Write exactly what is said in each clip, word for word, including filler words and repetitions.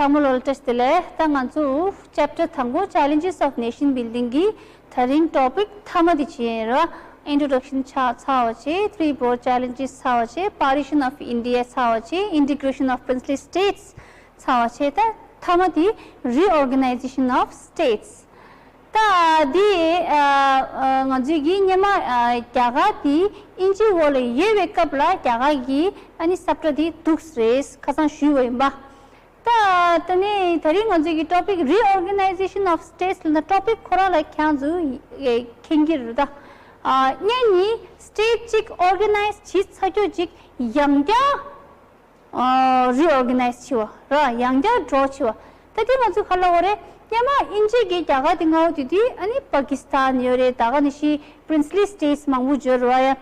ཚང་མ་ལོ་ལ་བཀྲ་ཤིས་བདེ་ལེགས། ད་ང་ཚོ་chapter དང་པོ་Challenges of Nation Building གི་ད་རིང་topic མཐའ་མ་དེ་བྱས་ཡིན་ར། Introduction ཆགས་ཚར་བ་བྱས། Three broad challenges ཚར་བ་བྱས། Partition of India ཚར་བ་བྱས། Integration of princely states ཚར་བ་བྱས། ད་མཐའ་མ་དེ་Reorganization of States། ད་འདི་ཨ་ཨ་ང་ཚོས་ཀྱིས་སྔོན་མ་ཨ་རྒྱ་གར་དེ་དབྱིན་ཇིའི་འོག་ལ་ཡོད་པའི་སྐབས་ལ་རྒྱ་གར་གྱིས་ཨ་ནི་ས་བཀྲ་དེ་འདུག་སེ་རེད་ཁ་སང་ཞུས་པ་ཡིན་པ། ད་ད་ནི་ད་རིང་ང་ཚོས་ཀྱི་topic Reorganization of States ལབ་ན་topic ཁོ་རང་ལ་ཁྱེད་ཚོས་མཁྱེན་གྱི་རེད་ད། ཨ་སྔོན་ནས་state གཅིག་organize བྱས་ཚར་རྒྱུ་ཅིག་ཡང་བསྐྱར་ཨ་reorganize བྱས་པ་ར། ཡང་བསྐྱར་draw བྱས་པ། ད་དེ་ང་ཚོས་ག་རེ་ལབ་དགོས་རེད། སྔོན་མ་དབྱིན་ཇི་གིས་རྒྱ་གར་དེ་མངའ་འོག་དེ་དུས་ཨ་ནི་པ་ཀི་སི་ཐན་ཡོད་རེད། ད་ག་ནང་བཞིན་princely states མང་པོ་ཡོད་རེད་བ་ཡ།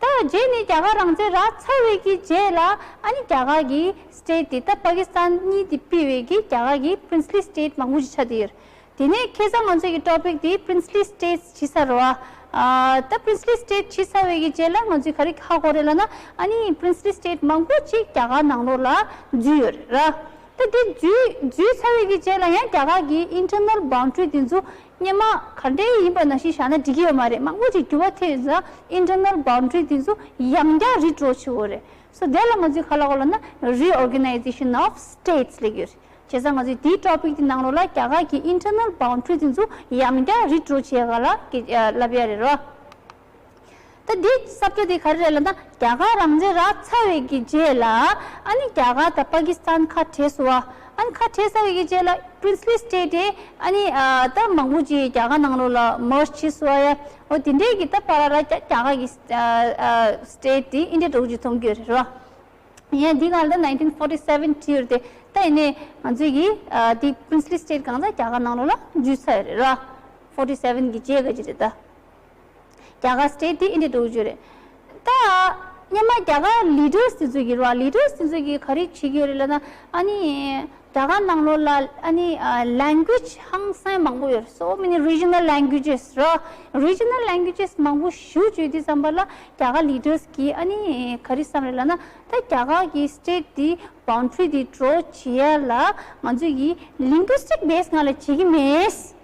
ད་རྗེས་ནས་རྒྱ་གར་རང་བཙན་རག་ཚར་བའི་གི་རྗེས་ལ་ཨ་ནི་རྒྱ་གར་གྱི་state དེ་ད་པ་ཀི་སི་ཐན་གཉིས་དེ་ཕུད་པའི་གི་རྒྱ་གར་གྱི་princely state མང་པོ་ཞིག་ཆགས་བསྡད་ཡོད་རེད། དེ་ནས་ཁ་སང་ང་ཚོའི་གི་topic དེ་princely states བྱས་ཚར་བ། ཨ་ད་princely state བྱས་ཚར་བའི་གི་རྗེས་ལ་ང་ཚོས་ག་རེ་ཧ་གོ་རེད་ལབ་ན། ཨ་ནི་princely state མང་པོ་ཅིག་རྒྱ་གར་ནང་ལོགས་ལ་འཛུལ་ཡོད་རེད་ར། ད་དེ་འཛུལ་འཛུལ་ཚར་བའི་གི་རྗེས་ལ་ཡང་རྒྱ་གར་གྱི་internal boundary དེ་ཚོ་སྔོན་མ་ག་འདྲ་ཡིན་པ་ནང་བཞིན་བཞག་ན་འགྲིག་གི་ཡོད་མ་རེད། མང་པོ་ཅིག་འགྱུར་བ་ཐེབས་ཡོད་ཙང་internal boundary དེ་ཚོ་ཡང་བསྐྱར་redraw བྱེད་དགོས་རེད། So དེ་ལ་ང་ཚོས་ག་རེ་ལབ་དགོས་ལབ་ན་reorganization of states ལབ་ཀྱི་ཡོད་རེད། བྱས་ཙང་ང་ཚོས་དེའི་topic དེ་ནང་ལོགས་ལ་རྒྱ་གར་གྱི་internal boundary དེ་ཚོ་ཡང་བསྐྱར་redraw བྱེད་ག་ལ་གི་ལབ་ཡ་རེད་རོ། ད་འདི་ས་བཀྲ་དེ་ག་རེ་རེད་ལབ་ན་རྒྱ་གར་རང་བཙན་རག་ཚར་བའི་གི་རྗེས་ལ་ཨ་ནི་རྒྱ་གར་དང་པ་ཀི་སི་ཐན་ཁ་བྲལ་སོང་བ། ཨ་ནི་ཁ་བྲལ་ཚར་བའི་གི་རྗེས་ལ་princely state དེ་ཨ་ནི་ཨ་ད་མང་པོ་ཅིག་རྒྱ་གར་ནང་ལོགས་ལ་merge བྱས་སོང་བ་ཡ། འོ་དེ་འདྲའི་གི་ད་བར་ལ་རྒྱ་རྒྱ་གར་གི་ཨ་ཨ་state དེ་འདི་འདྲ་འདྲ་བོ་ཅིག་མཐོང་གི་ཡོད་རེད་རོ། ཡང་འདི་སྒང་ལ་ད་nineteen forty seven བྲིས་ཡོད་རེད་དེ། ད་ཡིན་ནའི་ང་ཚོས་ཀྱིས་ཨ་དེ་princely state གང་ཚང་རྒྱ་གར་ནང་ལོགས་ལ་འཛུལ་ཚར་ཡོད་རེད་ར། forty seven གི་རྗེས་ག་ཅིག་རེད་ད། རྒྱ་གར་state དེ་འདི་འདྲ་འདྲ་བོ་ཅིག་རེད། ད་སྔོན་མ་རྒྱ་གར་leaders དེ་ཚོས་ཀྱིས་ར། leaders དེ་ཚོས་ཀྱིས་ག་རེ་བྱེད་ཀྱི་ཡོད་རེད་ལབ་ན། ཨ་ནི་རྒྱ་གར་ནང་ལོགས་ལ་ཨ་ནི་ཨ་language ཧང་སང་མང་པོ་ཡོད་རེད། So many regional languages ར། regional languages མང་པོ་ཞེ་པོ་ཅིག་ཡོད་དུས་ཙམ་པ་ལ་རྒྱ་གར་leaders གིས་ཨ་ནི་ག་རེ་བསམ་རེད་ལབ་ན། ད་རྒྱ་གར་གྱི་state དེ་boundary དེ་draw བྱེད་ཡ་ལ་ང་ཚོས་ཀྱིས་linguistic base སྒང་ལ་བྱེད་ཀྱི་མེད།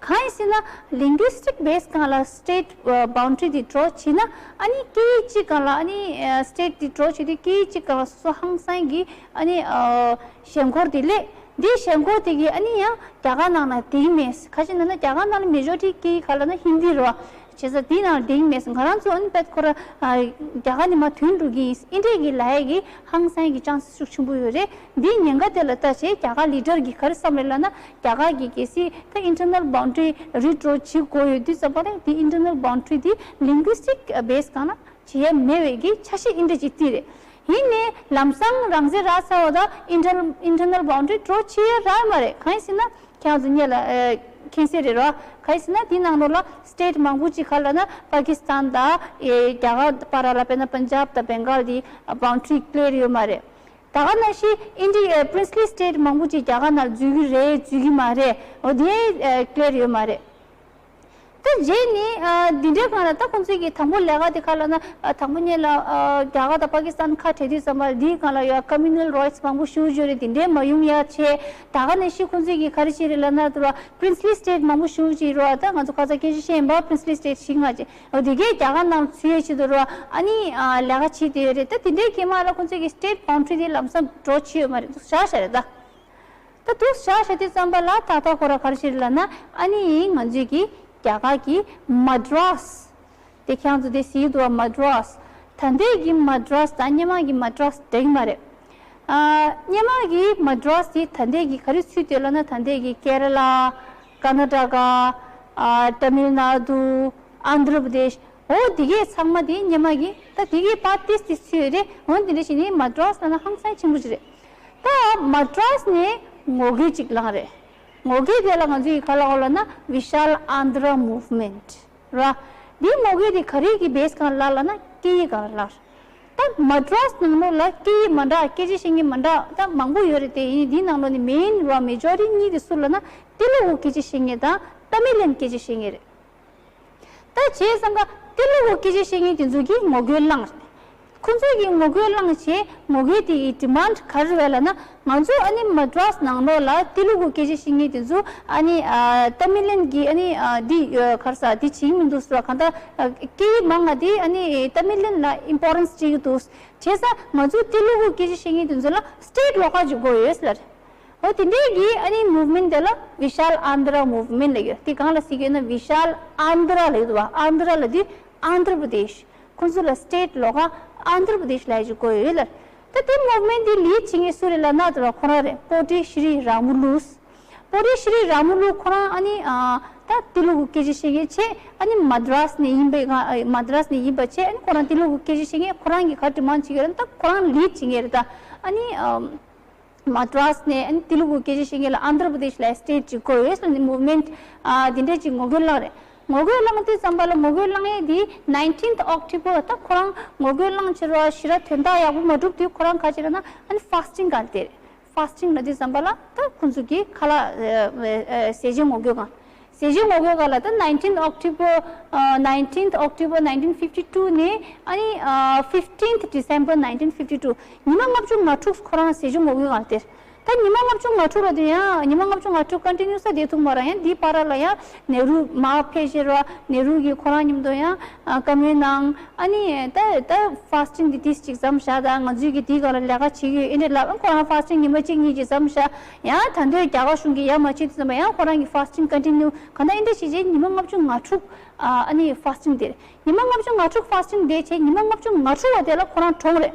གང་ཡིན་ཟེར་ན་linguistic base སྒང་ལ་state ཨ་boundary དེ་draw བྱས་ན། ཨ་ནི་སྐད་ཡིག་གཅིག་སྒང་ལ་ཨ་ནི་ཨ་state དེ་draw བྱེད་དུས་སྐད་ཡིག་གཅིག་སྒང་ལ་སོ་སོ་ཧང་སང་གི་ཨ་ནི་ཨ་ཞེན་ཁོག་དེ་སླེབས། འདི་ཞེན་ཁོག་དེ་གིས་ཨ་ནི་ཡང་རྒྱ་གར་ནང་ལ་བསྡད་ཀྱི་མེད། ག་ཅི་ལབ་ན་རྒྱ་གར་ནང་ལ་majority སྐད་ཡིག་ག་རེ་ལབ་ན་ཧིན་དི་རེད་བ། བྱས་ཙང་དེའི་ནང་ལ་བསྡད་ཀྱི་མེད་ཟེར། ང་རང་ཚོ་ཨ་ནི་དཔེ་ཁོ་ར་ཨ་རྒྱ་གར་ནས་མར་ཐོན་འགྲོ་གི་ཡིན། འདི་འདྲའི་གི་ལབ་ཡ་གི་ཧང་སང་གི་chances ཤུགས་ཆེན་པོ་ཡོད་རེད། འདིའི་ཉེན་ཁ་དེ་ལ་ལྟ་བྱས་རྒྱ་གར་leader གིས་ག་རེ་བསམ་རེད་ལབ་ན། རྒྱ་གར་གྱིས་གལ་སྲིད་ད་internal boundary redraw བྱེད་དགོས་ཡོད་དུས་ཙམ་པ་ལ་དེ་internal boundary དེ་linguistic base སྒང་ལ་བྱེད་ཡ་མེད་པའི་གི་འཆར་གཞི་འདི་འདྲ་ཅིག་བརྩིས་རེད། ཡིན་ནའི་ལམ་སང་རང་བཙན་རག་ཚར་བ་དང་internal internal boundary draw བྱེད་ཡ་རག་མ་རེད། གང་ཡིན་ཟེར་ན་ཁྱེད་རང་ཚོ་སྔོན་ལ་ཨ་མཁྱེན་གསལ་རེད་རོ། གང་ཡིན་ཟེར་ན་དེའི་ནང་ལོགས་ལ་state མང་པོ་ཅིག་ག་རེ་ལབ་ན་པ་ཀི་སི་ཐན་དང་ཨེ་རྒྱ་གར་བར་ལ་དཔེར་ན་པན་ཇབ་དང་བེང་གཱལ་དེ་boundary clear ཡོད་མ་རེད། ད་ག་ནང་བཞིན་ཨིན་ཌི་ཨ་princely state མང་པོ་ཅིག་རྒྱ་གར་ནང་འཛུལ་གྱི་རེད་འཛུལ་གྱི་མ་རེད། འོ་དེ་ཨ་clear ཡོད་མ་རེད། ད་རྗེས་ནས་ཨ་འདི་འདྲའི་སྒང་ལ་ད་ཁོང་ཚོས་ཀྱི་དང་པོ་ལས་ཀ་དེ་ག་རེ་ལབ་ན། ཨ་དང་པོ་ཉིད་ལ་ཨ་རྒྱ་གར་དང་པ་ཀི་སི་ཐན་ཁ་བྲལ་དུས་ཙམ་པ་འདིའི་སྒང་ལ་ཡོད་communal rights མང་པོ་ཞེ་པོ་ཅིག་ཡོད་རེད། དེ་འདྲའི་མ་ཡོང་ཡ་བྱས། ད་ག་ནང་བཞིན་ཁོང་ཚོས་ཀྱི་ག་རེ་བྱས་རེད་ལབ་ན་དེ་རུ་princely state མང་པོ་ཞེ་པོ་ཅིག་ཡོད་རེད་བ། ད་ང་ཚོ་ཁ་སང་སྐད་ཆ་བཤད་ཡིན་པ་princely state བཞི་ལྔ་ཅིག་འོ་དེ་གས་རྒྱ་གར་ནང་ཚུད་ཡས་ཆེད་དུ་རོ། ཨ་ནི་ཨ་ལས་ཀ་བྱེད་བསྡད་ཡོད་རེད། ད་དེ་འདྲའི་སྐྱེས་མ་ལ་ཁོང་ཚོས་ཀྱི་state boundary དེ་ལམ་སང་draw བྱས་ཡོད་མ་རེད། འདུག་བཞག་བཞག་རེད་ད། ད་འདུག་བཞག་བཞག་དུས་ཙམ་པ་ལ་ད་ལྟ་ཁོ་ར་ག་རེ་བྱས་རེད་ལབ་ན། ཨ་ནི་ང་ཚོས་ཀྱི་རྒྱ་གར་གྱི་Madras དེ་ཁྱེད་ཚོ་དེ་གཟིགས་འདུག་བ། Madras ད་ལྟའི་གི་Madras དང་སྔོན་མ་གི་Madras འདྲ་གི་མ་རེད། ཨ་སྔོན་མ་གི་Madras དེ་ད་ལྟའི་གི་ག་རེ་ཚུད་འདུག་ལབ་ན། ད་ལྟའི་གི་Kerala, Karnataka, ཨ་Tamil Nadu, Andhra Pradesh འོ་དེ་གས་ཚང་མ་དེ་སྔོན་མ་གི་ད་དེ་གས་པར་ཏིས་ཏིས་ཚུད་ཡོད་རེད། འོ་དེ་འདྲ་བྱས་ནས་Madras ལབ་ན་ཧང་སང་ཆེན་པོ་ཅིག་རེད། ད་Madras ནས་ངོ་རྒོལ་ཅིག་ལངས་རེད། ངོ་རྒོལ་དེ་ལ་ང་ཚོས་ག་ལབ་དགོས་ལབ་ན་Vishal Andhra Movement ར། འདིའི་ངོ་རྒོལ་དེ་ག་རེ་གི་base སྒང་ལ་ལབ་ན་སྐད་ཡིག་སྒང་ལ་ལབ། ད་Madras ནང་ལོགས་ལ་སྐད་ཡིག་མི་འདྲ་སྐད་ཆ་བཤད་མཁན་མི་འདྲ་ད་མང་པོ་ཡོད་རེད་དེ། ཡིན་ནའི་འདིའི་ནང་ལོགས་ནས་main ར་majority གཉིས་དེ་སུ་ལབ་ན་ཏི་ལུ་གུ་སྐད་ཆ་བཤད་མཁན་དང་ཏ་མི་ལན་སྐད་ཆ་བཤད་མཁན་རེད། ད་བྱས་ཙང་ཀ་ཏི་ལུ་གུ་སྐད་ཆ་བཤད་མཁན་དེ་ཚོ་གིས་ངོ་རྒོལ་བསླངས་རེད། ཁོང་ཚོས་ཀྱི་ངོ་རྒོལ་བསླངས་བྱས། ངོ་རྒོལ་དེ་ཡི་ཌི་མན་ཌི་ག་རེ་རེད་ལབ་ན། ང་ཚོ་ཨ་ནི་མ་ཌི་རཱས་ནང་ལོགས་ལ་ཏི་ལུ་གུ་སྐད་ཆ་བཤད་མཁན་དེ་ཚོ་ཨ་ནི་ཨ་ཏ་མི་ལན་གྱི་ཨ་ནི་ཨ་འདི་ཨ་ག་རེ་ཟེར་འདི་བྱེད་ཀྱི་མི་འདུག་ཟེར་བ། གང་ལྟར་ཨ་སྐད་ཡིག་མང་ང་དེ་ཨ་ནི་ཏ་མི་ལན་ལ་ཨིམ་པོར་ཊན་སི་སྤྲད་ཀྱི་འདུག་བྱས་ཙང་ང་ཚོ་ཏི་ལུ་གུ་སྐད་ཆ་བཤད་མཁན་དེ་ཚོ་ལ་སི་ཊེ་ཊི་ལོགས་ཀ་ཅིག་དགོས་ཡོད་ཟེར། འོ་དེ་འདྲའི་གི་ཨ་ནི་མུབ་མེན་ཊི་དེ་ལ་བི་ཤཱལ་ཨན་དྷ་ར་མུབ་མེན་ཊི་ལབ་ཡོད། དེ་གང་ལ་ཟེར་གྱི་ཡོད་ན་བི་ཤཱལ་ཨན་དྷ་ར་ལབ་ཡོད་པ། ཨན་དྷ་ར་ལབ་དུས་ཨན་དྷྲ་པྲ་དེཤ། ཁོང་ཚོ་ལ་སི་ཊེ་ཊི་ལོགས་ཀ་ཨན་དྷྲ་པྲ་དེཤ་ལབ་ཡ་ཅིག་དགོས་ཡོད་ལབ། ད་དེ་མུབ་མེན་ཊི་དེ་ལིཌ་བྱེད་མཁན་སུ་རེད་ལབ་ན་དེ་ར་ཁོ་རང་རེད། པོ་ཊི་ཤྲི་ར་མུ་ལུ། པོ་ཊི་ཤྲི་ར་མུ་ལུ་ཁོ་རང་ཨ་ནི་ཨ་ད་ཏི་ལུ་གུ་སྐད་ཆ་བཤད་མཁན་བྱས། ཨ་ནི་མ་ཌི་རཱས་ནས་ཡིན་པའི་ང་ཨ་མ་ཌི་རཱས་ནས་ཡིན་པ་བྱས། ཨ་ནི་ཁོ་རང་ཏི་ལུ་གུ་སྐད་ཆ་བཤད་མཁན་ཁོ་རང་གིས་ག་ཌི་མན་ཌི་བྱེད་ཀྱི་ཡོད་རེད། ད་ཁོ་རང་ལིཌ་བྱེད་མཁན་རེད། ད་ཨ་ནི་ཨ་མ་ཌི་རཱས་ནས་ཨ་ནི་ཏི་ལུ་གུ་སྐད་ཆ་བཤད་མཁན་ལ་ཨན་དྷྲ་པྲ་དེཤ་ལབ་སི་ཊེ་ཊི་ཅིག་དགོས་ཡོད་ཟེར་ནས་མུབ་མེན་ཊི་ཨ་དེ་འདྲ་ཅིག་ངོ་རྒོལ་བསླངས་རེད། ངོ་རྒོལ་བསླངས་དུས་ཙམ་པ་ལ་ངོ་རྒོལ་བསླངས་ཡས་དེ་ནའིན་ཊིན་ཨོག་ཊོ་བར། ད་ཁོ་རང་ངོ་རྒོལ་བསླངས་བྱས་ར་ཞེ་དྲག་དོན་དག་ཡག་པོ་མ་འགྲུབ་དུས་ཁོ་རང་ག་ཅི་རེད་ན་ཨ་ནི་ཕཱསི་ཊིང་སྒང་ལ་བསྡད་རེད། ཕཱསི་ཊིང་ལབ་དུས་ཙམ་པ་ལ་ད་ཁོང་ཚོ་གི་ཁ་ལག་ཨ་ཨ་ཟས་བཅད་ངོ་རྒོལ་སྒང་། ཟས་བཅད་ངོ་རྒོལ་སྒང་ལ་ད་ནའིན་ཊིན་ཨོག་ཊོ་བར་ཨ་ནའིན་ཊིན་ཨོག་ཊོ་བར་ནའིན་ཊིན་ཕིབ་ཊི་ཊུ་ནས་ཨ་ནི་ཨ་ཕིབ་ཊིན་ཌི་སེམ་བར་ནའིན་ཊིན་ཕིབ་ཊི་ཊུ། ཉི་མ་ལྔ་བཅུ་ང་དྲུག་ཁོ་རང་ཟས་བཅད་ངོ་རྒོལ་སྒང་ལ་བསྡད། ད་ཉི་མ་ལྔ་བཅུ་ང་དྲུག་ལ་དེ་ཡང་ཉི་མ་ལྔ་བཅུ་ང་དྲུག་ཀོན་ཊི་ནིའུ་སི་བསྡད་ཐུབ་མ་རེད། ཡང་འདིའི་བར་ལ་ཡང་ནེ་རུ་མར་ཕེབས་བྱས་ར་ནེ་རུ་གིས་ཁོ་རང་མཉམ་དུ་ཡང་ཨ་བཀའ་མོལ་གནང་། ཨ་ནི་ད་ད་ཕཱསི་ཊིང་འདི་ཏིས་ཅིག་མཚམས་བཞག་དང་། ང་ཚོས་ཀྱི་འདིའི་སྒང་ལ་ལས་ཀ་བྱེད་ཀྱི་ཡོད། ཨེ་འདྲ་ལབ། ཁོ་རང་ཕཱསི་ཊིང་ཉི་མ་གཅིག་གཉིས་ཅིག་མཚམས་བཞག། ཡང་ད་འདོད་རྒྱ་གར་གཞུང་གིས་ཡར་མ་བྱེད་དུས་ཙམ་པ་ཡང་ཁོ་རང་གིས་ཕཱསི་ཊིང་ཀོན་ཊི་ནིའུ། གང་ལྟར་ཨེ་འདྲ་བྱས་བྱས་ཉི་མ་ལྔ་བཅུ་ང་དྲུག་ཨ་ཨ་ནི་ཕཱསི་ཊིང་བསྡད། ཉི་མ་ལྔ་བཅུ་ང་དྲུག་ཕཱསི་ཊིང་བསྡད་བྱས་ཉི་མ་ལྔ་བཅུ་ང་དྲུག་པ་དེ་ལ་ཁོ་རང་གྲོངས་རེད།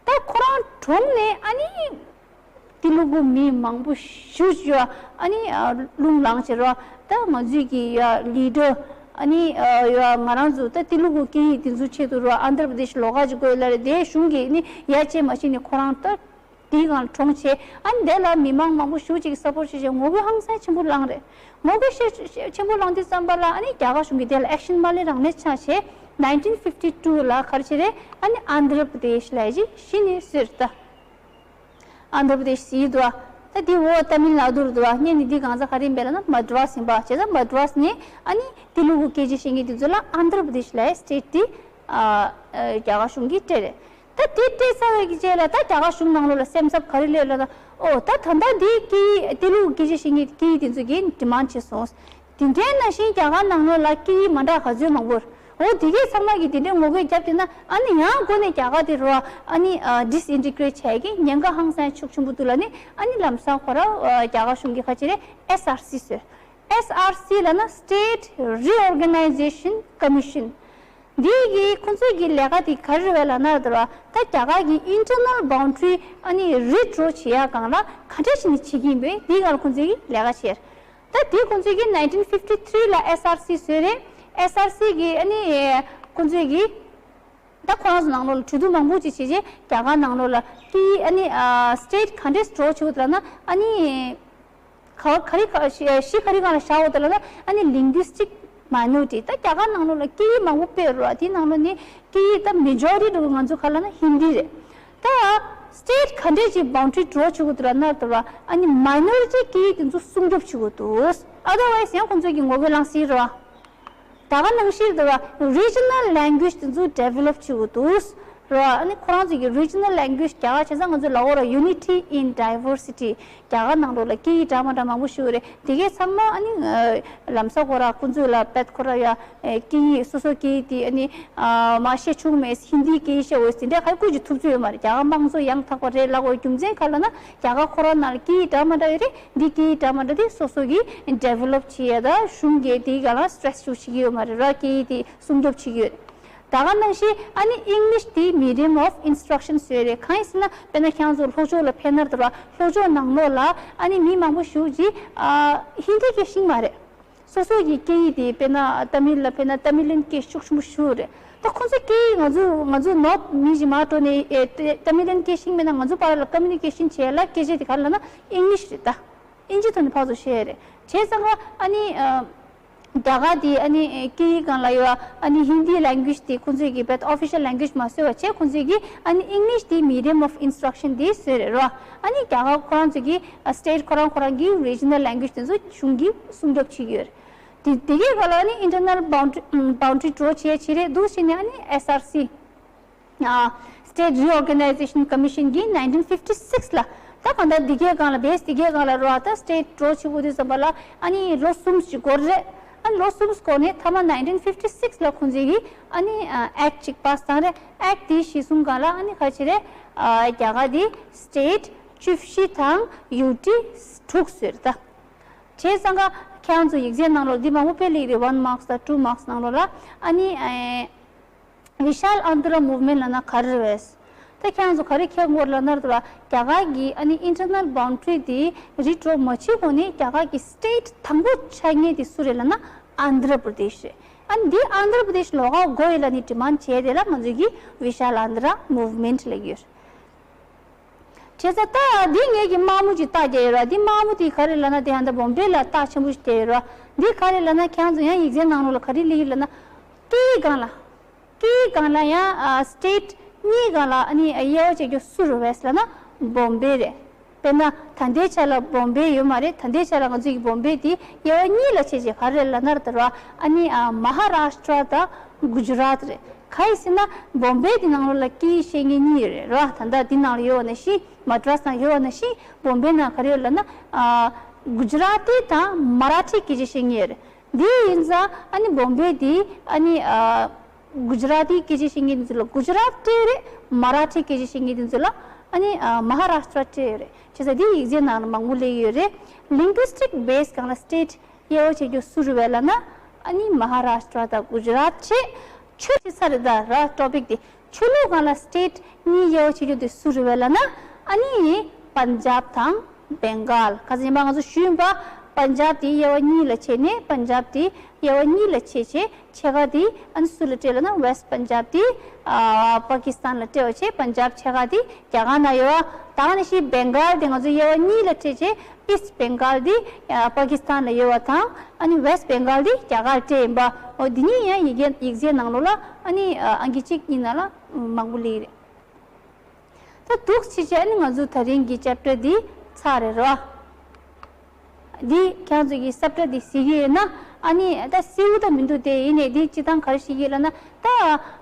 ད་ཁོ་རང་གྲོངས་ནས་ཨ་ནི་ཏི་ལུ་གུ་མི་མང་པོ་ཞེ་པོ་ཅིག་ཡོད་ཨ་ནི་ཨ་རླུང་ལངས་བྱས་ར། ད་ང་ཚོས་ཀྱི་ཡ་ལི་ཌར་ཨ་ནི་ཨ་ཡ་ང་རང་ཚོ་ད་ཏི་ལུ་གུ་སྐད་ཡིག་དེ་ཚོའི་ཆེད་དུ་ར་ཨན་དྷྲ་པྲ་དེཤ་ལོགས་ཀ་ཅིག་དགོས་ལབ་རེད། དེ་གཞུང་གིས་ནི་ཡ་བྱས་མ་བྱས་ནས་ཁོ་རང་ད་དེའི་སྒང་ལ་གྲོངས་བྱས། ཨ་ནི་དེ་ལ་མི་མང་མང་པོ་ཞེ་པོ་ཅིག་གིས་སཔོར་ཊི་བྱས་བྱས་ངོ་རྒོལ་ཧང་སང་ཆེན་པོ་བསླངས་རེད། ངོ་རྒོལ་ཤེ་ཤེ་ཆེན་པོ་བསླངས་དུས་ཙམ་པ་ལ་ཨ་ནི་རྒྱ་གར་གཞུང་གིས་དེ་ལ་ཨེག་ཤན་མ་ལེན་རང་ལེན་ཆགས་བྱས། ནའིན་ཊིན་ཕིབ་ཊི་ཊུ་ལ་ག་རེ་བྱས་རེད། ཨ་ནི་ཨན་དྷྲ་པྲ་དེཤ་ལབ་ཡ་ཅིག་གཞི་ནས་བཟོས་རེད་ད། ཨན་དྷྲ་པྲ་དེཤ་ཟེར་གྱི་འདུག་ཨ། ད་འདི་འོག་ཏ་མིལ་ནཱ་ཌུ་རེད་འདུག་ཨ། སྔོན་ནས་འདི་གང་ཟག་ག་རེ་ཡིན་པས་ལབ་ན་མ་ཌི་རཱས་ཡིན་པ། བྱས་ཙང་མ་ཌི་རཱས་ནས་ཨ་ནི་ཏི་ལུ་གུ་སྐད་ཆ་བཤད་མཁན་དེ་ཚོ་ལ་ཨན་དྷྲ་པྲ་དེཤ་ལབ་ཡ་སི་ཊེ་ཊི་དེ་ཨ་ཨ་རྒྱ་གར་གཞུང་གིས་སྤྲད་རེད། ད་དེ་སྤྲད་ཚར་བའི་རྗེས་ལ་ད་རྒྱ་གར་གཞུང་ནང་ལོགས་ལ་སེམས་འཚབ་ག་རེ་སླེབས་ལབ་ན། ཨོ་ད་ད་ལྟ་འདི་སྐད་ཡིག་ཏི་ལུ་གུ་སྐད་ཆ་བཤད་མཁན་སྐད་ཡིག་དེ་ཚོ་གིས་ཌི་མན་ཌི་བྱས་སོང་། དེ་འདྲའི་ནང་བཞིན་རྒྱ་གར་ནང་ལོགས་ལ་སྐད་ཡིག་མ་འདྲ་ག་ཚོད་མང་པོ་རེད། འོ་དེ་གས་ཚང་མ་གིས་དེ་འདྲའི་ངོ་རྒོལ་བརྒྱབ་བསྡད་ན་ཨ་ནི་ཡང་འགོ་ནས་རྒྱ་གར་དེ་རུ་ཨ་ནི་ཨ་ཌི་སི་ཨིན་ཊི་གྷི་རེཊ་བྱ་ཡག་གི་ཉེན་ཁ་ཧང་སང་ཤུགས་ཆེན་པོ་འདུག་ལབ་ནས། ཨ་ནི་ལམ་སང་ཁོ་ར་ཨ་རྒྱ་གར་གཞུང་གིས་ག་ཅི་རེད། ཨེས་ཨར་སི་བཟོས། ཨེས་ཨར་སི་ལབ་ན་State Reorganization Commission། འདི་གི་ཁོང་ཚོས་ཀྱི་ལས་ཀ་དེ་ག་རེ་རེད་ལབ་ན་དེ་ར་ད་རྒྱ་གར་གྱི་ཨིན་ཊར་ནལ་བའུན་ཌ་རི་ཨ་ནི་རི་ཌོ་བྱེད་ཡག་སྒང་ལ་ག་འདྲ་བྱས་ནས་བྱེད་ཀྱི་ཡིན་པས་འདིའི་སྒང་ལ་ཁོང་ཚོས་ཀྱི་ལས་ཀ་བྱས། ད་དེ་ཁོང་ཚོས་ཀྱི་ནའིན་ཊིན་ཕིབ་ཊི་ཐི་རི་ལ་ཨེས་ཨར་སི་བཟོས་རེད། ཨེས་ཨར་སི་གི་ཨ་ནི་ཁོང་ཚོས་ཀྱི་ད་ཁོ་རང་ཚོ་ནང་ལོགས་ལ་གྲོས་བསྡུར་མང་པོ་ཅིག་བྱས་རྗེས་རྒྱ་གར་ནང་ལོགས་ལ་ཀི་ཨ་ནི་ཨ་སི་ཊེ་ཊི་ག་འདྲས་འགྲོ་བྱེད་དགོས་ལབ་ན་ཨ་ནི་ག་ག་རེ་ག་གཞི་གཞི་ག་རེ་སྒང་ལ་བཞག་འོ་ད་ལབ་ན་ཨ་ནི་ལིང་གུ་སི་ཊིག་མའི་ནོ་རི་ཊི། ད་རྒྱ་གར་ནང་ལོགས་ལ་སྐད་ཡིག་མང་པོ་དཔེ་རུ་བ་དེའི་ནང་ལོགས་ནས་སྐད་ཡིག་ད་མེ་ཇོ་རི་ཊི་འགྲོ་གི་ང་ཚོ་ག་ལབ་ན་ཧིན་དི་རེད། ད་སི་ཊེ་ཊི་ག་འདྲས་ཀྱི་བའུན་ཌ་རི་འགྲོ་བྱེད་དགོས་འདུག་ལབ་ན་ད་ར་ཨ་ནི་མའི་ནོ་རི་ཊི་སྐད་ཡིག་དེ་ཚོ་སྲུང་སྐྱོབ་བྱེད་དགོས་འདུག་ཨ་དར་ཝའི་སི་ཡང་ཁོང་ཚོས་ཀྱི་ངོ་རྒོལ་ལངས་སྲིད་རེད་བ། ད་ག་ནང་བཞིན་དུ་ར་རི་ཇི་ནལ་ལེང་གུ་ཨེཇ་དེ་ཚོ་ཌི་ཝེ་ལོབ་བྱེད་དགོས་འདུག་ར། ཨ་ནི་ཁོ་རང་ཚོ་གི་རི་ཇི་ནལ་ལེང་གུ་ཨེཇ་རྒྱ་གར་བྱས་ཙང་ང་ཚོ་ལ་འོ་ར་Unity in Diversity། རྒྱ་གར་ནང་ལོགས་ལ་སྐད་ཡིག་འདྲ་མ་འདྲ་མང་པོ་ཞིག་ཡོད་རེད། དེ་གས་ཚང་མ་ཨ་ནི་ལམ་སང་ཁོ་ར་ཁོ་ཚོ་ལ་བེད་ཁོ་ར་ཡ་སྐད་ཡིག་སོ་སོ་སྐད་ཡིག་དེ་ཨ་ནི་མ་བཤད་ཆོག་མེད། ཧིན་དིའི་སྐད་ཡིག་བཤད་འོས་དེ་འདྲ་ག་རེ་བཀོད་ཀྱི་ཐུབ་ཚོད་ཡོད་མ་རེད། རྒྱ་གར་དམངས་གཙོ་ཡང་དག་པ་རེད་ལབ་དགོས་རྒྱུ་མཚན་ག་ལབ་ན་རྒྱ་གར་ཁོ་ར་ནང་ལ་སྐད་ཡིག་འདྲ་མ་འདྲ་ཡོད་རེད། འདི་སྐད་ཡིག་འདྲ་མ་འདྲ་དེ་སོ་སོ་གིས་ཌི་ཝེ་ལོབ་བྱེད་ཡ་ད་གཞུང་གིས་དེའི་སྒང་ལ་སི་ཊེ་རེ་སི་ཞུ་བྱེད་ཀྱི་ཡོད་མ་རེད་ར། སྐད་ཡིག་དེ་སྲུང་སྐྱོབ་བྱེད་ཀྱི་ཡོད་རེད། ད་ག་ནང་བཞིན་ཨ་ནི་ཨིང་ལིཤ་དེ་མི་ཌི་ཡམ་ཨོཕ་ཨིན་སི་ཊྲག་ཤན་བཟོས་རེད། གང་ཡིན་ཟེར་ན་དཔེར་ན་ཁྱེད་རང་ཚོ་ལྷོ་ཕྱོགས་ལ་ཕེབས་ན་དེ་ར་ལྷོ་ཕྱོགས་ནང་ལོགས་ལ་ཨ་ནི་མི་མང་པོ་ཞིག་ཅིག་ཨ་ཧིན་དི་སྐད་ཤེས་ཀྱི་མ་རེད། སོ་སོ་གི་སྐད་ཡིག་དེ་དཔེར་ན་ཏ་མིལ་ལ་ཕེབས་ན་ཏ་མིལ་ལན་སྐད་ཤུགས་ཆེན་པོ་ཞིག་རེད། ད་ཁོང་ཚོའི་སྐད་ཡིག་ང་ཚོ་ང་ཚོ་ནོར་ཐི་མི་ཞིག་མར་འགྲོ་ནས་ཨེ་ཏ་ཏ་མིལ་ལན་སྐད་ཤེས་མེད་ན་ང་ཚོ་བར་ལ་ཀོ་མུ་ནི་ཀེ་ཤན་བྱེད་ཡ་ལ་སྐད་ཆ་དེ་ག་རེ་ལབ་ན་ཨིང་ལིཤ་རེད། ད་ཨིན་ཇི་ཐོག་ནས་ཕར་ཚུར་བཤད་ཡ་རེད། བྱས་ཙང་ཨ་ནི་ཨ། རྒྱ་གར་དེ་ཨ་ནི་སྐད་ཡིག་སྒང་ལ་ཡོད་ཨ་ནི་ཧིན་དི་ལེང་གུ་ཨེཇ་དེ་ཁོང་ཚོས་ཀྱི་བེད་ཨོ་ཕི་ཤལ་ལེང་གུ་ཨེཇ་མ་བཟོས་པ་བྱས། ཁོང་ཚོས་ཀྱི་ཨ་ནི་ཨིང་ལིཤ་དེ་མི་ཌི་ཡམ་ཨོཕ་ཨིན་སི་ཊྲག་ཤན་དེ་བཟོས་རེད་རོ། ཨ་ནི་རྒྱ་གར་ཁོ་རང་ཚོས་ཀྱི་ཨ་སི་ཊེ་ཊི་ཁོ་རང་ཁོ་རང་གི་རི་ཇི་ནལ་ལེང་གུ་ཨེཇ་དེ་ཚོ་གཞུང་གིས་སྲུང་སྐྱོབ་བྱེད་ཀྱི་ཡོད་རེད། དེ་དེ་གའི་སྒང་ལ་ཨ་ནི་ཨིན་ཊར་ནལ་བའུན་ཌ་རི་བའུན་ཌ་རི་ཌོ་བྱེད་ཡ་བྱེད་རེད་འདུག་ཟེར་ནས་ཨ་ནི་ཨེས་ཨར་སི། State Reorganization Commission གིས nineteen fifty six ལ། ད་གང་ལྟར་འདི་གའི་སྒང་ལ་བེས་འདི་གའི་སྒང་ལ་རོ། ད་state འགྲོ་ཆེ་བོ་དུས་ཙམ་པ་ལ་ཨ་ནི་ལོ་གསུམ་ཞིག་འགོར་རེད། ཨ་ནི་ལོ་གསུམ་འགོར་ནས་མཐའ་མ་nineteen fifty six ལ་ཁོང་ཚོས་ཀྱིས་ཨ་ནི་act ཅིག་pass བཏང་རེད། act དེ་གཞིར་བཟུང་སྒང་ལ་ཨ་ནི་ག་ཅི་རེད། རྒྱ་གར་དེ་state བཅུ་བཞི་དང་ཡུ་ཊི་དྲུག་བཟོས་རེད་ད། བྱས་ཙང་ཀ་ཁྱེད་རང་ཚོ་ཡིག་ཚད་ནང་ལོགས་འདི་མང་པོ་དཔེ་སླེབས་རེད། one marks དང་two marks ནང་ལོགས་ལ། ཨ་ནི་ཨེ། Vishal Andhra Movement ལབ་ན་ག་རེ་རེད། ད་ཁྱེད་རང་ཚོ་ག་རེ་མཁྱེན་གྱི་ཡོད་རེད་ལབ་ན་རེད་བ། རྒྱ་གར་གྱི་ཨ་ནི་internal boundary དེ་རི་འགྲོ་མ་བྱེད་གོང་ནས་རྒྱ་གར་གྱི་state དང་པོ་ཆགས་མཁན་དེ་སུ་རེད་ལབ་ན་Andhra Pradesh རེད། ཨ་ནི་འདི་Andhra Pradesh ལོགས་ཀ་དགོས་ཡོད་ལབ་ནས་demand བྱས་དེ་ལ་ང་ཚོས་ཀྱིས་Vishal Andhra Movement ལབ་ཀྱི་ཡོད་རེད། བྱས་ཙང་ད་འདི་ངེད་ཀྱིས་དམར་མོ་ཅིག་རྟགས་བརྒྱབ་ཡོད་ར། འདི་དམར་མོ་དེ་ག་རེ་ལབ་ན་དེ་ཧ་ད་བོམ་བེ་ལ་རྟགས་ཆེན་པོ་ཞིག་བརྒྱབ་ཡོད་ར། འདི་ག་རེ་ལབ་ན་ཁྱེད་རང་ཚོ་ཡང་ཡིག་ཚད་ནང་ལོགས་ལ་ག་རེ་སླེབས་ཡོད་ལབ་ན། ཀེའི་སྒང་ལ། ཀེའི་སྒང་ལ་ཡང་ཨ་state གཉིས་སྒང་ལ་ཨ་ནི་དབྱེ་བ་ཕྱེ་རྒྱུ་སུ་རེད་ལབ་ན་བོམ་བེ་རེད། དཔེར་ན་ད་ལྟའི་ཆ་ལ་བོམ་བེ་ཡོད་མ་རེད། ད་ལྟའི་ཆ་ལ་ང་ཚོ་ཡི་བོམ་བེ་དེ་དབྱེ་བ་གཉིས་ལ་ཕྱེ་བྱས་ག་རེ་ལབ་ན་རེད་ད་ར། ཨ་ནི་ཨ་མ་ཧ་རཱ་ཤི་ཏྲ་དང་གུ་ཇི་རཱད་རེད། ག་ཡིན་ཟེར་ན་བོམ་བེ་དེ་ནང་ལོགས་ལ་ཀེའི་བཤད་མཁན་གཉིས་ཡོད་རེད་ར། ད་ལྟ་དེ་ནང་ལ་ཡོད་པ་ནང་བཞིན་མ་ཏྲ་སི་ནང་ཡོད་པ་ནང་བཞིན་བོམ་བེ་ནང་ག་རེ་ཡོད་ལབ་ན་ཨ་གུ་ཇི་རཱ་ཏི་དང་མ་ར་ཐི་སྐད་ཆ་བཤད་མཁན་ཡོད་རེད། འདི་ཡིན་ཙང་ཨ་ནི་བོམ་བེ་དེ་ཨ་ནི་ཨ་གུ་ཇི་རཱ་ཏི་སྐད་ཆ་བཤད་མཁན་དེ་ཚོ་ལ་གུ་ཇི་རཱད་སྤྲད་ཡོད་རེད། མ་ར་ཐི་སྐད་ཆ་བཤད་མཁན་དེ་ཚོ་ལ་ཨ་ནི་ཨ་མ་ཧ་རཱ་ཤི་ཏྲ་སྤྲད་ཡོད་རེད། བྱས་ཙང་འདི་ཡིག་ཚད་ནང་ལ་མང་པོ་སླེབས་ཡོད་རེད། Linguistic base སྒང་ལ་state དབྱེ་བ་ཕྱེ་རྒྱུ་སུ་རེད་ལབ་ན་ཨ་ནི་མ་ཧ་རཱ་ཤི་ཏྲ་དང་གུ་ཇི་རཱད་བྱས། ཆོས་ཀྱི་ས་རེད་ད་ར་topic དེ། ཆོས་ལུགས་སྒང་ལ་state གཉིས་དབྱེ་བ་ཕྱེ་རྒྱུ་དེ་སུ་རེད་ལབ་ན་ཨ་ནི་པན་ཇབ་དང་བེང་གཱལ། ཁ་སང་ཉི་མ་ང་ཚོ་ཞུས་པ་པན་ཇབ་དེ་དབྱེ་བ་གཉིས་ལ་ཕྱེ་ནས་པན་ཇབ་དེ་དབྱེ་བ་གཉིས་ལ་ཕྱེ་བྱས་ཕྱེད་ཀ་དེ་ཨ་ནི་སུ་ལ་སྤྲད་ལབ་ན་West Punjab དེ་ཨ་པ་ཀི་སི་ཐན་ལ་སྤྲད་པ་བྱས། པན་ཇབ་ཕྱེད་ཀ་དེ་རྒྱ་གར་ནང་ཡོད་པ། ད་ག་ནང་བཞིན་བེང་གཱལ་དེ་ང་ཚོ་དབྱེ་བ་གཉིས་ལ་ཕྱེ་བྱས། East Bengal དེ་ཨ་པ་ཀི་སི་ཐན་ལ་ཡོད་པ་དང་། ཨ་ནི་West Bengal དེ་རྒྱ་གར་སྤྲད་ཡིན་པ། འོ་འདི་གཉིས་ཡང་ཡི་གེ་ཡིག་ཚད་ནང་ལོགས་ལ་ཨ་ནི་ཨ་ཨང་ཀི་གཅིག་གཉིས་ནང་ལ་མང་པོ་སླེབས་རེད། ད་འདུག་སེ་བྱས་ཨ་ནི་ང་ཚོ་ད་རིང་གི་chapter འདི་ཚར་རེད་རོ། འདི་ཁྱེད་ཚོ་གི་སབ་ཊ་འདི་གཟིགས་ཀྱི་ཡོད་ན་ཨ་ནི་ད་གསལ་པོ་ད་མི་འདུག་དེ་ཡིན་ནའི་འདི་སྤྱིར་བཏང་ག་རེ་བཤད་ཀྱི་ཡོད་ལབ་ན། ད་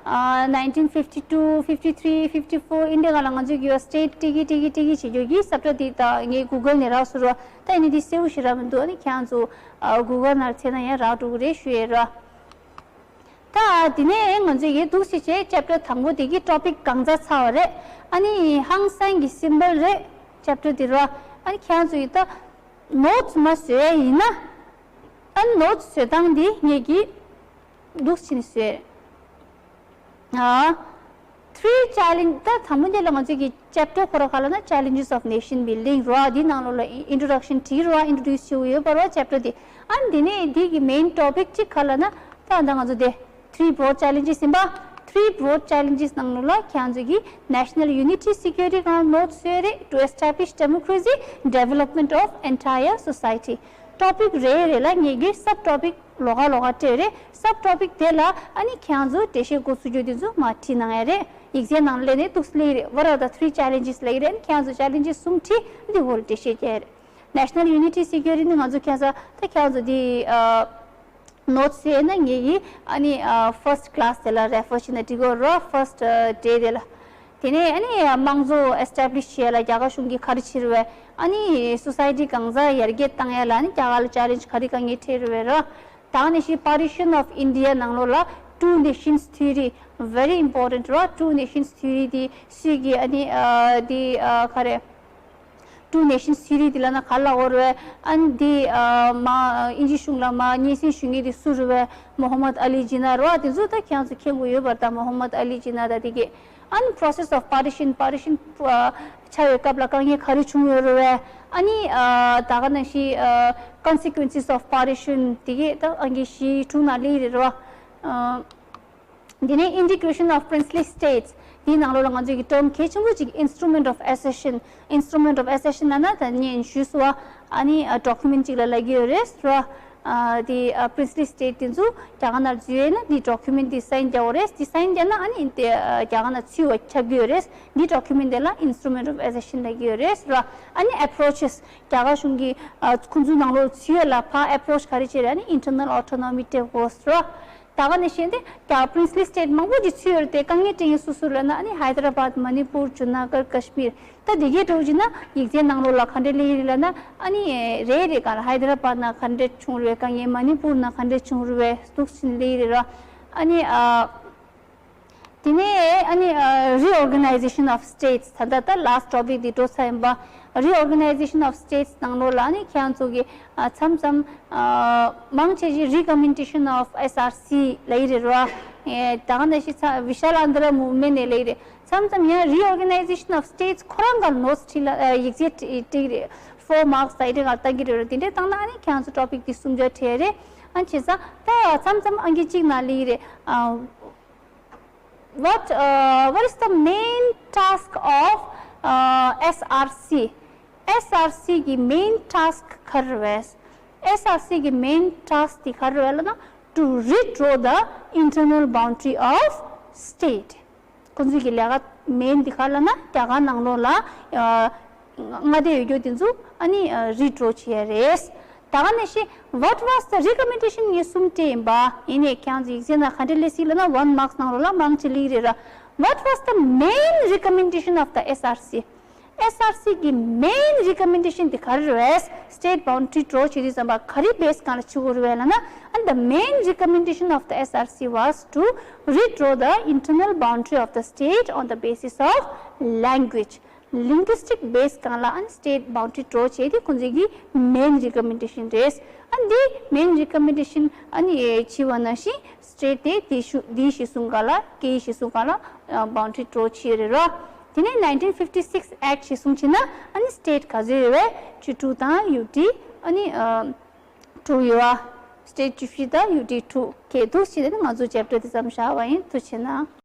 ཨ་nineteen fifty two fifty three fifty four ཨིན་དེ་ག་ལ་ང་ཚོས་ཀྱི་state སྤྲད་ཀྱི་སྤྲད་ཀྱི་སྤྲད་ཀྱི་བྱེད་རྒྱུ་གི་སབ་ཊ་འདི་ད་ངས་Google ནས་རག་སོང་རོ། ད་ཡིན་ནའི་འདི་གསལ་པོ་ཞེ་དྲག་མི་འདུག་ཨ་ནི་ཁྱེད་ཚོ་ཨ་Google ནང་བཙལ་ན་ཡང་རག་འགྲོ་གི་རེད་ཞུ་ཡས་རོ། ད་དེ་ནས་ང་ཚོས་ཀྱི་འདུག་སེ་བྱས་chapter དང་པོ་དེ་གི་topic གང་ཚར་ཚར་བ་རེད། ཨ་ནི་ཧང་སང་གི་symbol རེད་chapter དེ་རོ། ཨ་ནི་ཁྱེད་ཚོ་ཡི་ད་notes མ་བཟོས་ཡིན་ན། ཨ་ནི་notes བཟོ་སྟངས་འདི་ངེད་ཀྱིས་འདུག་སེ་བྱས་ནས་བཟོས། ཨ། Three challenge ད་དང་པོ་འདི་ལ་ང་ཚོས་ཀྱི་chapter ཁོ་ར་ག་ལབ་ན་Challenges of Nation Building རོ། འདི་ནང་ལོགས་ལ་introduction བྲིས་རོ། introduce བྱེད་དགོས་ཡོད་པ་རོ་chapter འདི། ཨ་ནི་འདི་ནས་འདི་གི་main topic གཅིག་ག་ལབ་ན་ད་ད་ང་ཚོ་དེ། Three broad challenges ཡིན་པ། Three broad challenges ནང་ལོགས་ལ་ཁྱེད་ཚོ་གིས་national unity security གང་notes བཟོས་རེད། To establish democracy, development of entire society topic རེ་རེ་ལ་ངེད་ཀྱིས་sub topic ལོགས་ཀ་ལོགས་ཀ་སྤྲད་རེད། sub topic དེ་ལ་ཨ་ནི་ཁྱེད་ཚོ་འགྲེལ་བཤད་འགོ་ཚུགས་རྒྱུ་དེ་ཚོ་མར་བྲིས་གནང་ཡ་རེད། ཡིག་ཚད་ནང་སླེབས་ནས་འདུག་སེ་སླེབས་རེད། What are the three challenges ལབ་ཀྱི་རེད། ཨ་ནི་ཁྱེད་ཚོ་challenges གསུམ་བྲིས། འདི་སྐོར་ལ་འགྲེལ་བཤད་རྒྱག་ཡ་རེད། National unity security ནི་ང་ཚོ་ཁྱེད་ཚོ་ད་ཁྱེད་ཚོ་འདི་ཨ། notes བཟོས་ན་ངེད་ཀྱིས་ཨ་ནི་ཨ་first class དེ་ལ་refer བྱས་ན་འགྲིག་གི་རེད། first day དེ་ལ། དེ་ནས་ཨ་ནི་དམངས་གཙོ་establish བྱེད་ཡ་ལ་རྒྱ་གར་གཞུང་གིས་ག་རེ་བྱས་རེད་པས། ཨ་ནི་society གང་ཟག་ཡར་རྒྱས་བཏང་ཡ་ལ་ཨ་ནི་རྒྱ་གར་ལ་challenge ག་རེ་དཀའ་ངལ་འཕྲད་རེད་པས་ར། ད་ནི་ཤི་partition of India ནང་ལོགས་ལ་two nations theory very important ར། two nations theory དེ་སུས་ཀྱིས་ཨ་ནི་ཨ་དེ་ཨ་ག་རེ། Two nations theory དེ་ལབ་ན་ག་ལབ་དགོས་རེད། ཨ་ནི་དེ་ཨ་མ་ཨིན་ཇི་གཞུང་ལ་མ་སྙན་སེང་ཞུ་མཁན་དེ་སུ་རེད་པས། མོ་ཧམ་མད་ཨ་ལི་ཇི་ན་རེད་པ། དེ་ཚོ་ད་ཁྱེད་ཚོ་མཁྱེན་དགོས་ཡོད་པ་རེད། ད་མོ་ཧམ་མད་ཨ་ལི་ཇི་ན་ད་དེ་གས། ཨ་ནི་process of partition, partition ཨ་ཆགས་པའི་སྐབས་ལ་དཀའ་ངལ་ག་རེ་བྱུང་ཡོད་རེད་པས། ཨ་ནི་ཨ་ད་ག་ནང་བཞིན་ཨ་consequences of partition དེ་གས་ད་ཨང་ཀི་བཞི་དྲུག་ནང་སླེབས་རེད་པ། ཨ། དེ་ནས་integration of princely states དེའི་ནང་ལོགས་ལ་ང་ཚོས་ཀྱི་term གལ་ཆེན་པོ་གཅིག instrument of accession, instrument of accession ལབ་ན་ད་ངས་ཞུས་སོང་བ། ཨ་ནི་ཨ་document གཅིག་ལ་ལབ་ཀྱི་ཡོད་རེད་ར། ཨ་དེ་ཨ་princely state དེ་ཚོ་རྒྱ་གར་ནང་འཛུལ་ཡས་ན་འདི་document འདི་sign རྒྱག་དགོས་རེད། འདི་sign རྒྱག་ན་ཨ་ནི་དེ་ཨ་རྒྱ་གར་ནང་ཚུད་པ་ཆགས་ཀྱི་ཡོད་རེད། འདི་document དེ་ལ་instrument of accession ལབ་ཀྱི་ཡོད་རེད་ར། ཨ་ནི་approaches རྒྱ་གར་གཞུང་གིས་ཨ་ཁོང་ཚོའི་ནང་ལོགས་ཚུད་ཡས་ལ་ཕར་approach ག་རེ་བྱས་རེད། ཨ་ནི་internal autonomy སྤྲད་དགོས་ར། ད་ ད་ག་ནས་བཤད་དེ་ཀྱང་princely state མང་པོ་ཅིག་ཚུད་ཡོད་རེད་དེ། དཀའ་ངལ་འཕྲད་མཁན་སུ་སུ་ལབ་ན་ཨ་ནི་ཧའི་དར་བཱད། མ་ནི་པུར། ཇུ་ན་གར། ཀ་ཤི་མིར། ད་དེ་གའི་འགྲོ་བྱས་ན་ཡིག་ཚད་ནང་ལོགས་ལ་ག་འདྲས་སླེབས་ཡོད་རེད་ལབ་ན། ཨ་ནི་རེད་རེད། ག་ལ་ཧའི་དར་བཱད་ནང་ག་འདྲས་བྱུང་རེད་པས། དཀའ་ངལ་མ་ནི་པུར་ནང་ག་འདྲས་བྱུང་རེད་པས། འདུག་སེ་སླེབས་ཡོད་རེད་ར། ཨ་ནི་ཨ། དེ་ནས་ཨ་ནི་ཨ་reorganization of states ད་ལྟ་ད་last topic འདི་འགྲོ་ཚར་ཡིན་པ། Reorganization of states ནང་ལོགས་ལ་ཨ་ནི་ཁྱེད་རང་ཚོ་གི་ཨ་མཚམས་མཚམས་ཨ་མང་ཆེ་ཞིག་recommendation of S R C ལབ་ཡི་རེད་ར། ཨེ་ད་ག་ནང་བཞིན་ཚ་Vishal Andhra movement ནས་ལབ་ཡི་རེད། མཚམས་མཚམས་ཡང་reorganization of states ཁོ་རང་ག་ལ་notes བྲིས་ལ་ཨ་ཡིག་ཚད་བྲིས་བྲིས་ཀྱི་རེད། Four marks ད་ཡི་རེད་ག་ལ་བཏང་གི་རེད་ར། དེ་འདྲས་བཏང་ན་ཨ་ནི་ཁྱེད་རང་ཚོ་topic འདི་གསུམ་ཆར་བྲིས་རེད། ཨ་བྱས་ཙང་ད་མཚམས་མཚམས་ཨང་ཀི་གཅིག་ནང་ལབ་ཡི་རེད། ཨ། What, uh, what is the main task of, uh, S R C? S R C གི་main task ག་རེ་རེད། S R C གི་main task དེ་ག་རེ་རེད་ལབ་ན། To redraw the internal boundary of state. ཁོང་ཚོའི་གི་ལས་ཀ་main དེ་ག་རེ་ལབ་ན། རྒྱ་གར་ནང་ལོགས་ལ་ཨ་མངའ་སྡེ་ཡོད་རྒྱུ་དེ་ཚོ་ཨ་ནི་ཨ་redraw བྱེད་ཡ་རེད། ད་ག་ནང་བཞིན་what was the recommendation ངས་གསུམ་སྤྲད་ཡིན་པ། ཡིན་ནའི་ཁྱེད་རང་ཚོ་ཡིག་ཚད་ནང་ག་འདྲས་སླེབས་སྲིད་ལབ་ན། one marks ནང་ལོགས་ལ་མང་ཆེ་སླེབས་རེད་ར། What was the main recommendation of the S R C? S R C གི་main recommendation དེ་ག་རེ་རེད། State boundary draw བྱེད་དུས་ཙམ་པ་ག་རེ་base སྒང་ལ་བྱེད་དགོས་རེད་ལབ་ན། And the main recommendation of the S R C was to redraw the internal boundary of the state on the basis of language. Linguistic base སྒང་ལ་ཨ་ནི་state boundary draw བྱས་ཏེ་ཁོང་ཚོས་ཀྱི་main recommendation རེད། ཨ་ནི་འདི་main recommendation ཨ་ནི་བྱས་པ་ནང་བཞིན་state དེ་དེ་ཤུ་དེའི་གཞི་བཟུང་སྒང་ལ་སྐད་ཡིག་གཞི་བཟུང་སྒང་ལ་boundary draw བྱས་རེད་ར། དེ་ནས་nineteen fifty six Act གཞི་བཟུང་བྱས་ན་ཨ་ནི་state ག་ཚོད་ཡོད་པས། བཅུ་དྲུག་དང་ཡུ་ཊི་ཨ་ནི་དྲུག་ཡོད་པ། State བཅུ་བཞི་དང་ཡུ་ཊི་དྲུག་གས་འདུག་སེ་བྱས་ཏེ་ང་ཚོ་chapter དེ་མཚམས་བཞག་པ་ཡིན། ཐུགས་རྗེ་གནང་།